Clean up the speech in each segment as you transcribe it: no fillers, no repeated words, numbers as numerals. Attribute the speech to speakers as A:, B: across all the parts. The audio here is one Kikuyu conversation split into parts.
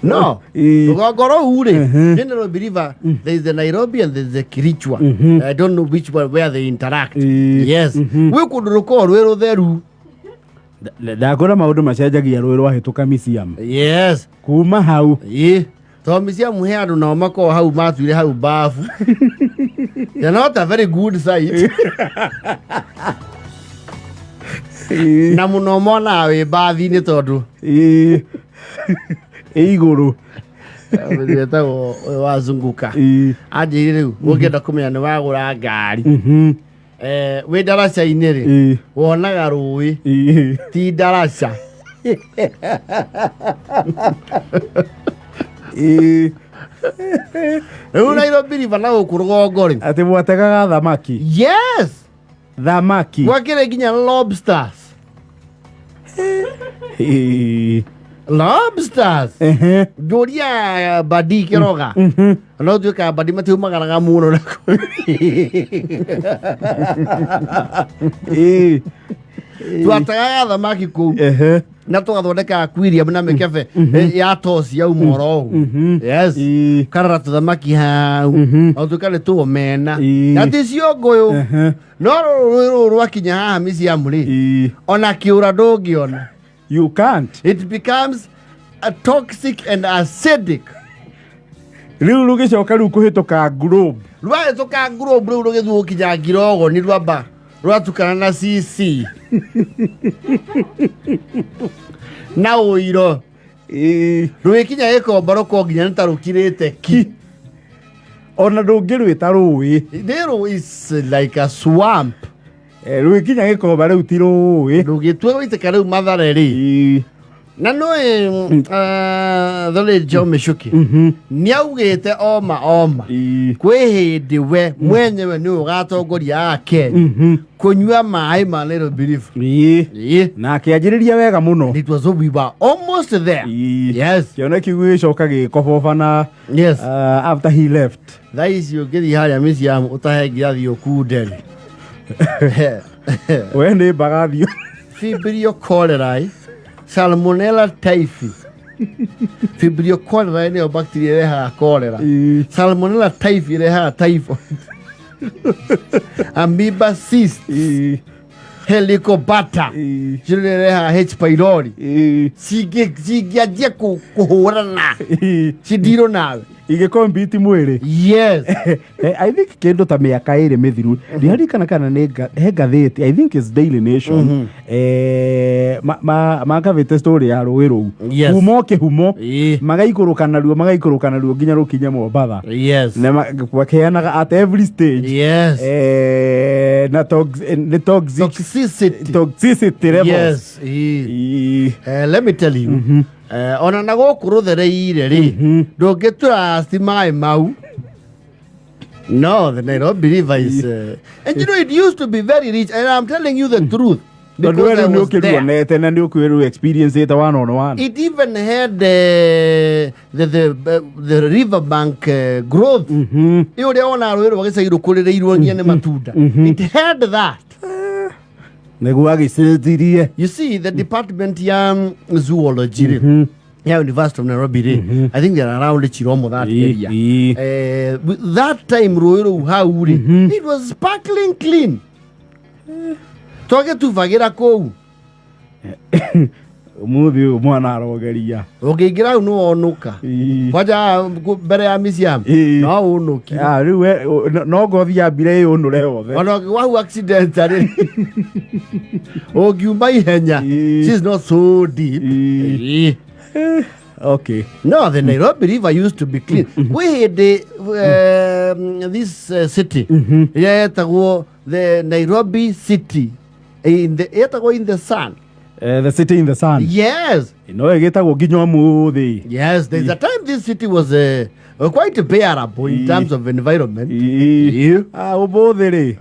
A: No rũgongo rũu rĩ, nĩ Nairobi River. There is the Nairobi and there is the Kirichwa. I don't know which one, where they interact. Yes, gwĩ kũndũ rũkoragwo rwĩ rũtheru.
B: Ndakora maũndũ macenjagia rũĩ rwahĩtũka miciam. Kuma hau.
A: Ĩ tondũ miciamu he andũ nao makoragwo hau matuire hau bafu. They're not a very good sight. Na mũno monaga wĩ mbathi-inĩ tondũ
B: Ĩ igũrũ.
A: Etagwo ũyũ wazunguka. Anjĩire rĩu ũngĩenda kũmenya nĩ wagũra ngari, wĩ ndaraca-inĩ rĩ, wonaga rũĩ ti ndaraca. Rĩu Nairobi River na gũkũ rũgongo rĩ,
B: Atĩ mwategaga thamaki?
A: Yes.
B: Thamaki.
A: Gwakĩrĩ nginya lobsters. Lobsters. Njũria badi kĩroga no tuĩka badi matiumagaraga mũno na twategaga thamaki kũu na tũgathondeka aquarium na mĩkebe ya toci yauma oro ũguo. Yes. Karara tũthamaki hau o tuĩka nĩ tũomena na ti cio ngũyũ. No rũĩ rũrũ rwakinya haha miciamu rĩ, ona kĩũra ndũngĩona.
B: You can't.
A: It becomes a toxic and acidic.
B: Rĩu rũgĩcoka rĩu kũhĩtũka Globe.
A: Rwahĩtũka Globe rĩu rũgĩthiĩ gũkinya Ngirogoni rwamba rwatukana na CC na ũiro. Rũgĩkinya Gĩkomba rũkorwo nginya nĩ ta rũkirĩte ki.
B: Ona ndũngĩrwĩta rũĩ.
A: Rĩrũ is like a swamp.
B: Rũgĩkinya Gĩkomba rĩu ti rũĩ.
A: Rũgĩtua gũitĩka rĩu Mathare rĩ. Na nũĩ the late John Michuki nĩ augĩte oma oma kwĩ hĩndĩ we mwenyewe nĩ ũgatongoria a Kenya kũnyua maĩ ma Nairobi River.
B: Na akĩanjĩrĩria wega mũno.
A: It was, we were almost there. Yes.
B: Kĩoneki gĩgĩcoka gĩkoboba na after he left.
A: Thaa ici ũngĩthiĩ harĩa mĩciĩ ũtahe ngirathi ũkunde rĩ.
B: We nĩ mbagathiũ.
A: Vibrio cholerae, Salmonella typhi. Vibrio cholerae nĩyo bacteria ĩrehaga cholera. Salmonella typhi ĩrehaga typhoid. Amoeba cyst. Helicobacter. Icio nĩyo ĩrehaga H pylori. Cingĩanjia kũhũrana. Cindirwo nawe.
B: Igĩkompiti mwĩrĩ.
A: Yes.
B: I think kĩndũ ta mĩaka 2 mĩthiru ndiaririkana kana nĩ he ngathĩti, I think it's Daily Nation, makabĩte story ya rũĩ rũu kuma o kĩhumo magaikũrũka naruo, magaikũrũka naruo nginya rũkinye Mombatha. Na makeanaga at every stage. Na nĩ toxic,
A: Toxicity.
B: Toxicity levels.
A: Yes. Let me tell you. Ona na gũkũ rũthereire rĩ, ndũngĩtrust maĩ mau. No, the Nairobi River is and you know it used to be very rich, and I'm telling you the truth
B: tondũ
A: because
B: we
A: I
B: rĩu nĩ
A: was there.
B: ũkĩruonete na nĩ ũkwĩrũ experience ĩte one on one.
A: It even had the river bank growth. Ĩ ũrĩa wona rũĩ rwa gĩcagi rũkũrĩrĩirwo nginya nĩ matunda. It had that.
B: Nĩguo agĩcenjirie.
A: You see, the department ya zoology rĩ, ya University of Nairobi rĩ, I think they're around Chiromo, that area. With that time rũĩ rũu hau rĩ, it was sparkling clean. Twagĩtubagĩra kũu.
B: Ũmũthĩ ũyũ mwana arogeria.
A: Ũngĩingĩra hau nĩ wonũka. Kwanja mbere ya miciam no ũnũki.
B: Ah, rĩu no ngothi yambire ĩũnũre yothe.
A: Ona ũngĩgwa hau accident rĩ, ũngiuma ihenya. She's not so deep.
B: Okay.
A: No, the Nairobi River used to be clean. Kwĩ hĩndĩ this city ĩrĩa yetagwo the Nairobi City in the, yetagwo in the sun.
B: The city in the sun.
A: Yes.
B: No ĩgĩtagwo nginya ũmũthĩ.
A: Yes, there's a time this city was quite bearable in terms of environment.
B: Ah, ũmũthĩ rĩ.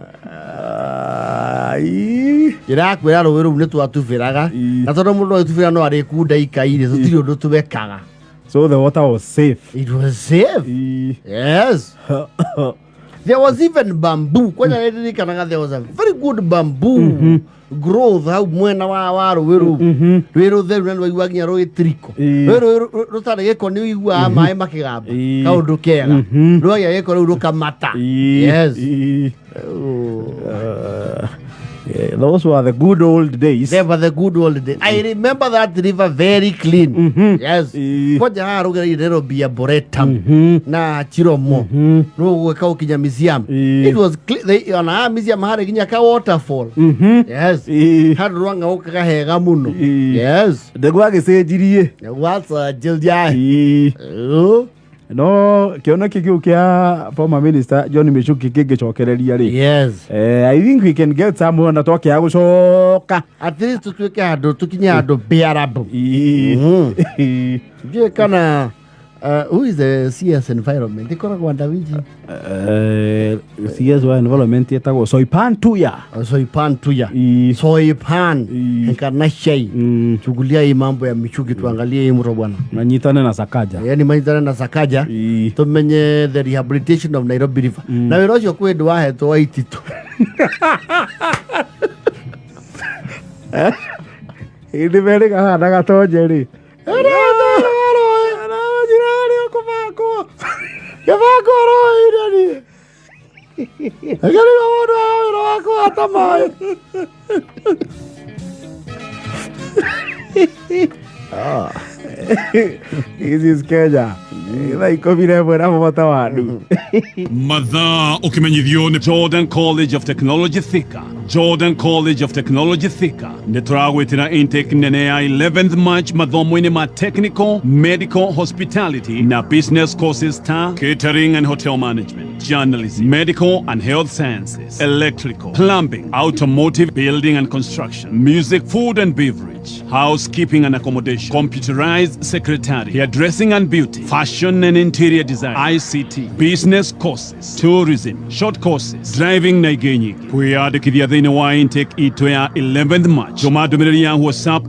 A: Ndĩrakwĩra rũĩ rũu nĩ twatubĩraga na tondũ mũndũ agĩtubĩra no arĩkunda ikai-rĩ, tũtirĩ ũndũ twekaga.
B: So the water was safe.
A: It was safe. Yes. There was even bamboo kwanja nĩndirikanaga there was a very good bamboo growth hau mwena wa rũĩ rũu rwĩ rũtheru na nĩwaigua nginya rũĩ triko. Rũĩ rũĩ rũtarĩ gĩko nĩ ũiguaga maĩ makĩgamba. Kaũndũ kega. Rwagĩa gĩko rĩu rũkamata. Yes.
B: Yeah, those were the good old days.
A: They were the good old days. I remember that river very clean. Yes. Kwanja haha rũgereire Nairobi Arboretum na Chiromo. Rũgũka ũkinya museum. It was clean. They, ona haha museum harĩ nginya ka waterfall. Yes. Handũ rwang'aũkaga hega mũno. Yes.
B: Ndĩguo agĩcenjirie.
A: Gwacenjirie. Oh.
B: No kĩoneki kĩu kĩa former minister John Michuki kĩngĩcokereria rĩ, I think we can get somewhere na twakĩaga gũcoka.
A: At least tutuĩke handũ tũkinye handũ bearable. Ndiũĩ kana who is the CS environment? Ĩkoragwo Ndawinji.
B: CS wa environment etagwo Soipan Tuya.
A: Soipan Tuya. Soipan. Kana shai. Chukulia hii mambo ya Michuki tuangalie hii mto bwana.
B: Manyitane na Sakaja.
A: Yani manyitane na Sakaja. Tumenye the rehabilitation of Nairobi River. Na wĩra ũcio kwĩ ndũ wahetwo wa Itito.
B: Hĩndĩ merĩ kahana gatonye rĩ.
A: Gĩbangwo rũĩ-inĩ niĩ. Agĩrĩirwo mũndũ wa wĩra wa kũhata maĩ.
B: This is Kenya. Thaa 11 na mũbata wa ndu.
C: Mathaa ũkĩmenyithio nĩ Jordan College of Technology Thika. Jordan College of Technology Thika nĩ tũragwĩtĩra intake nene ya 11th March mathomo-inĩ ma technical, medical, hospitality na business courses ta catering and hotel management, journalism, medical and health sciences, electrical, plumbing, automotive, building and construction, music, food and beverage, housekeeping and accommodation, computerized secretary, hairdressing and beauty, fashion and interior design, ICT, business courses, tourism, short courses, driving na ingĩ nyingĩ. Kwĩyandĩkithia thĩinĩ wa intake itũ ya 11th March, tũma ndũmĩrĩri ya WhatsApp.